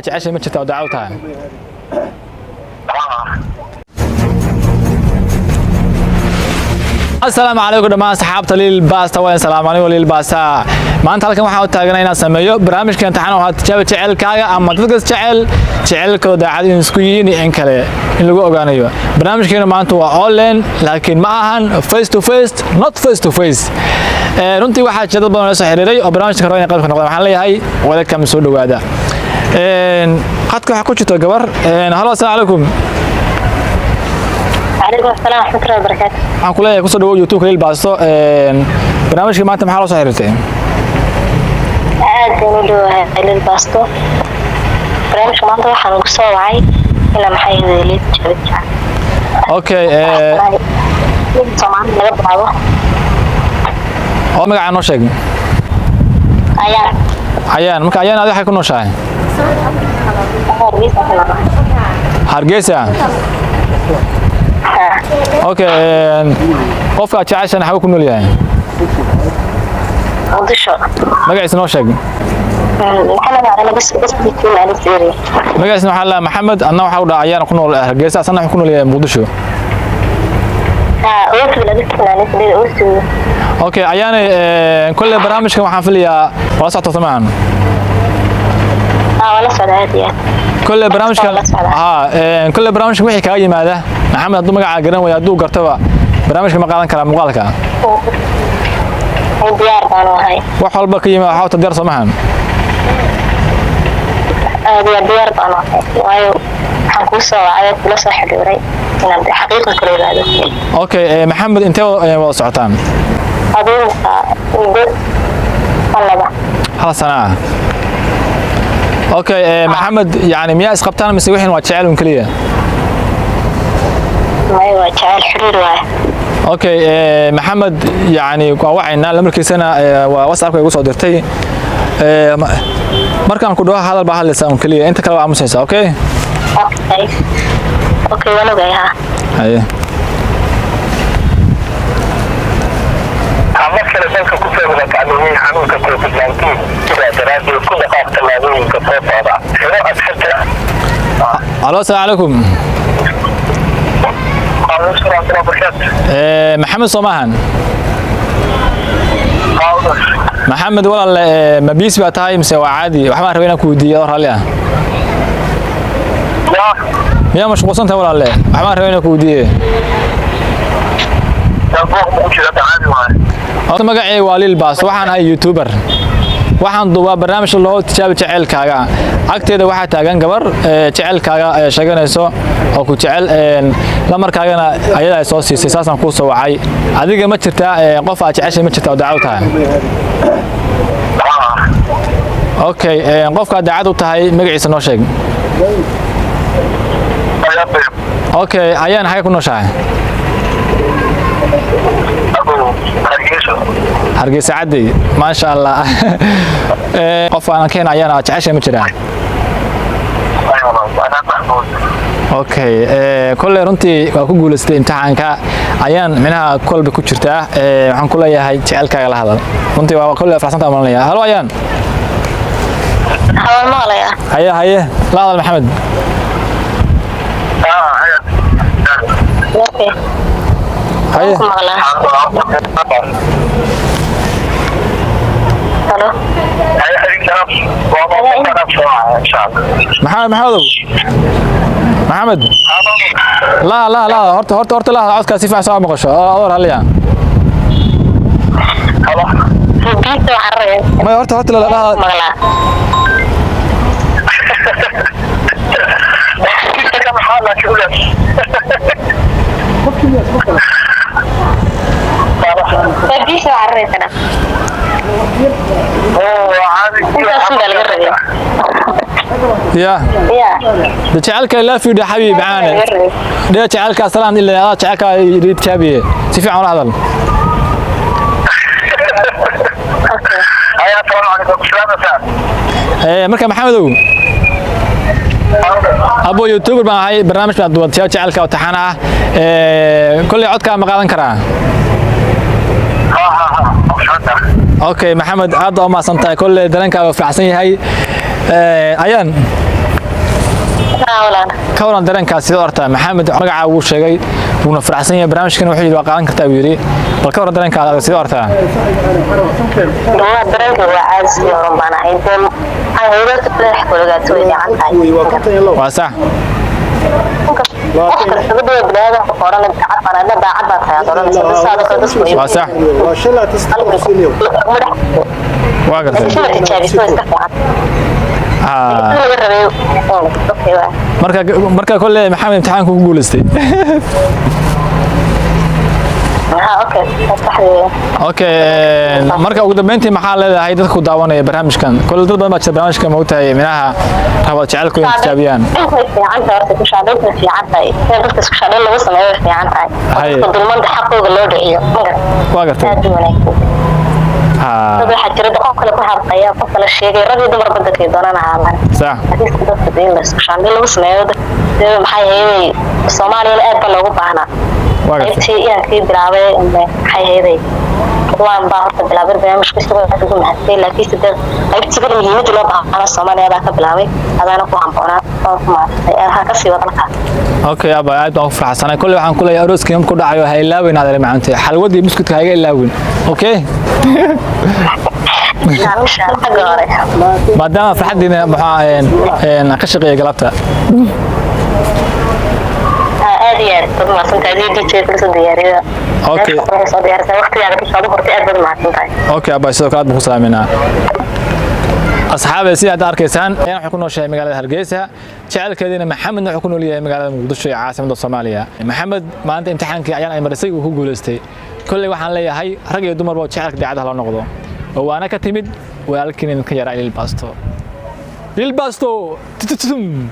Jeceshay ma jirta oo daacad u tahay? Asalaamu calaykum dhammaan asxaabta Liil Baasta, waa salaam anigo Liil Baasta. Maanta halkan waxaan u taaganaa inaan sameeyo barnaamijka imtixaan oo tijaabo jecelkaaga ama dadka jecel jecelkooda daacad in isku yihiin iyo in kale in lagu ogaanayo. Barnaamijkeena maanta waa online, laakiin ma ahan face to face, not face to face. Runtii waxaa jira dad badan oo la soo xiriiray oo barnaamijka raba inay qayb ka noqdaan. Waxaan leeyahay welcome, soo dhowaada. Khadka waxaa ku jirta gabar. Halo, asalaamu calaykum. Calaykum asalaam waraxmatullahi wabarakaatu. Waxaan ku leeyahay kusoo dhawow YouTube Liil Baasto. Barnaamijka maanta maxaa loo soo xiriirtay? Aad baan u dhowahay Liil Baasto. Barnaamijka maanta waxaan ugu soo wacay ilaa maxay ahayd Liil Jabid. Okay. Soomaali laga bilaabo. Oo magacaa noo sheeg. Ayaan. Ayaan. Marka Ayaan, adi waxay ku nooshahay? Hargeysa ku nool. Hargeysa. Ha. Okay, qofka aad jeceshan xaguu ku nool yahay? Muqdisho. Magaciisa noo sheeg. Maxamed Cali bas bas bikin ali seeri. Magaciisna waxaa la Maxamed, adna waxaa u dhaca Ayaan ku nool Hargeysa, asna wuxuu ku nool yahay Muqdisho. Ha, ootu laga tiin ali seeri ootu. Okay Ayaane, kolley barnaamijkan waxaan filayaa waa la socota maahan? Ha, waa la socda aad iyo aad. Kolley barnaamijkan Waa la socdaa. Ha, kolley barnaamijkan wixii kaga yimaada Maxamed, hadduu magacaa garan waayo, hadduu gartaba, barnaamijka ma qaadan karaa muuqaalka? Diyaar baan u ahay. Wax walba ka yimaada waxaa wata diyaar, soo maahan? Aad iyo aad diyaar baan u ahay, waayo waxaan kuu soo wacay oo kula soo xiriiray inaan xaqiiqa kula ogaado. Okay, Maxamed intee wada socotaan? Adiga muddo sanada. Hal sana ah. Okay, Maxamed yani miyaa isqabtaan mise wixin waa jecel un keliya? Maya, waa jecel, xiriir waaye. Okay, Maxamed yani waa wacaynaa, lamarkiisana waa WhatsAppka igu soo dirtay. Markaan ku dhaho hadal baa hadlaysaa un keliya, inta kale waa aamusaysaa, okay? Okay, waan ogahay, ha. Haye. Mar kale dalka ku soo wada kacdoomay xanuunka COVID-19, sidaa daraaddeed ku dhaqaaq tallaabooyinka soo socda. Xiro askarta. Alo, asalaamu calaykum. Waalaikum salaam warahmatullahi. Maxamed soo maahan? Maxamed walaal, ma busy baa tahay mise waa caadi? Waxbaan rabay inaan ku weydiiyo adoo raalli ah. Ya. Miyaa mashquulsan tahay walaalle? Waxbaan rabay inaan ku weydiiye. Buuq ma ku jira, caadi waaye. Horta magacayga waa Liil Baas, waxaan ahay youtuber, waxaan duubaa barnaamij loo tijaabi jaceylkaaga. Agteeda waxaa taagan gabar jecelkaaga sheeganayso oo ku jecel, lamarkaagana ayada ay soo siisay, saasaan kuu soo wacay. Adiga ma jirtaa qof aad jeceshay ma jirtaa oo daacad u tahay? Okay, qofka aad daacad u tahay magaciisa noo sheeg. Okay, Ayaan, xagee ku nooshahay? Abu Hargeysa. Hargeysa cadey, maasha Allah. Qof aan keen Ayaan aad jeceshay ma jiraan? Anaa Maxmuud. Okay, kolley runtii waa ku guulaystay imtixaanka. Ayaan minaha kolba ku jirtaa. Waxaan ku leeyahay jecelkaaga la hadal. Runtii waa kolley faraxsanta malanaya. Halo Ayaan. Waan maqlayaa. Haye haye, la hadal Maxamed. Okay. Haye. Ku maqlaa. Halo. Maxamed, Maxamedow, Maxamed, la la la, horta horta horta la hadal, codkaa si fiican soo maqasho adoo raalliya. Biisa waxaan rabaa. Maya, horta horta la hadal. Maqlaa. Biisa waxaan rabaa. Intaas baa laga rabay. Ya. Ya. De jecelka la fiidho xabiib caane. Laga rabay. Dhe jecelka salaan ilaa adaa jecelka tijaabiye, si fiican ula hadal. Okay. Marka Maxamedow abo, youtuber baan ahay, barnaamij baan duwan tijaabo jecelka oo taxana ah. Kolley codkaa ma qaadan karaa? Okay Maxamed, aad baa u mahadsan tahay, kolley dareenkaaga fiicsan yahay. Ayaan. Haa walaal. Ka waran dareenkaas, sidoo artaa? Maxamed magacaa wuu sheegay, wuuna faraxsan yahay. Barnaamijkan wuxuu yidhi waa qaadan kartaa buu yidhi. Bal ka waran dareenkaas adag, sidoo artaa? Waa dareenka, waa caadi, sidii horan baan ahay. Dee maxay ahayd, madax kulugaato way fiican tahay. Waa sax. Qof kasta gabadha bini'aadamka ku odhanay daacad baan adna, daacad baa tahay aad odhanaysa sidaada kale dadku way Waa sax. Waa gartay. Laakiin la tijaabiso way iska fiican. Laga rabay okay waa. Marka kolle Maxamed imtixaanku ku guuleystay. Haa, okay, sax weeye. Okay, marka ugu dambeyntii maxaa leedahay dadka ku daawanaya barnaamijkan? Kolle dad badan baa jira barnaamijkan, maogtahay, minaha raba jecelku inay tijaabiyaan. Way fiican tahay horta, isku shaandhayntu way fiican tahay. In dadka isku shaandhayn lagu sameeyo way fiican tahay. Dadka dulmanta xaqooga loo dhiciyo, ma garan? Waa gartay. Aad u wanaagsan. Dad waxaa jira qof kale ku hadlaya, qof kale sheegay, rag iyo dumar badanka doonaan ahaadaan. Laakiin dadka in la isku shaandhayn lagu sameeyo dee maxay ahayd, Soomaaliyana aad baa loogu baahnaa. Waa gartay. Qaybtii inankii bilaabay, maxay ahayd, Ridwaan baa horta bilaabay barnaamijka, isagoo aad ugu mahadsay, laakiinse dee qaybtii kale muhiimadda loo baahnaa Soomaaliya baa ka bilaabay. Adaana ku hamboonaa, waan ku mahadsay, ha kasii wada halkaa. Okay aba, aad baan ku faraxsanahay. Kolle waxaan ku leeyahay arooskii markuu dhacayo ha ilaawin aad macaantay xalwadii buskudka, ha iga ilaawin, okay? Insha Allah, xagga hore. Maadaama farxaddiina maxaa een ka shaqeeya galabta. Aad iyo aad baad mahadsantahay adii DJ kula soo diyaariyada. Okay. Meesha soo diyaarisay, waqtigaaga ku soo hortay, aad baad mahadsantahay. Okay abba, sidoo kale aad baan ku salaaminaa. Asxaabe, sida aad arkaysaan, ayaan waxay ku nooshahay magaalada Hargeysa, jecelkeediina Maxamedna wuxuu ku nool yahay magaalada Muqdisho ee caasimadda Soomaaliya. Maxamed maanta imtixaankii ayaan ay marisay uu ku guuleystay. Kolley waxaan leeyahay rag iyo dumarba jecelka daacadaha loo noqdo oo waana ka timid walaalkiin idinka yaraa Lil Basto, Lil Basto. Tututum.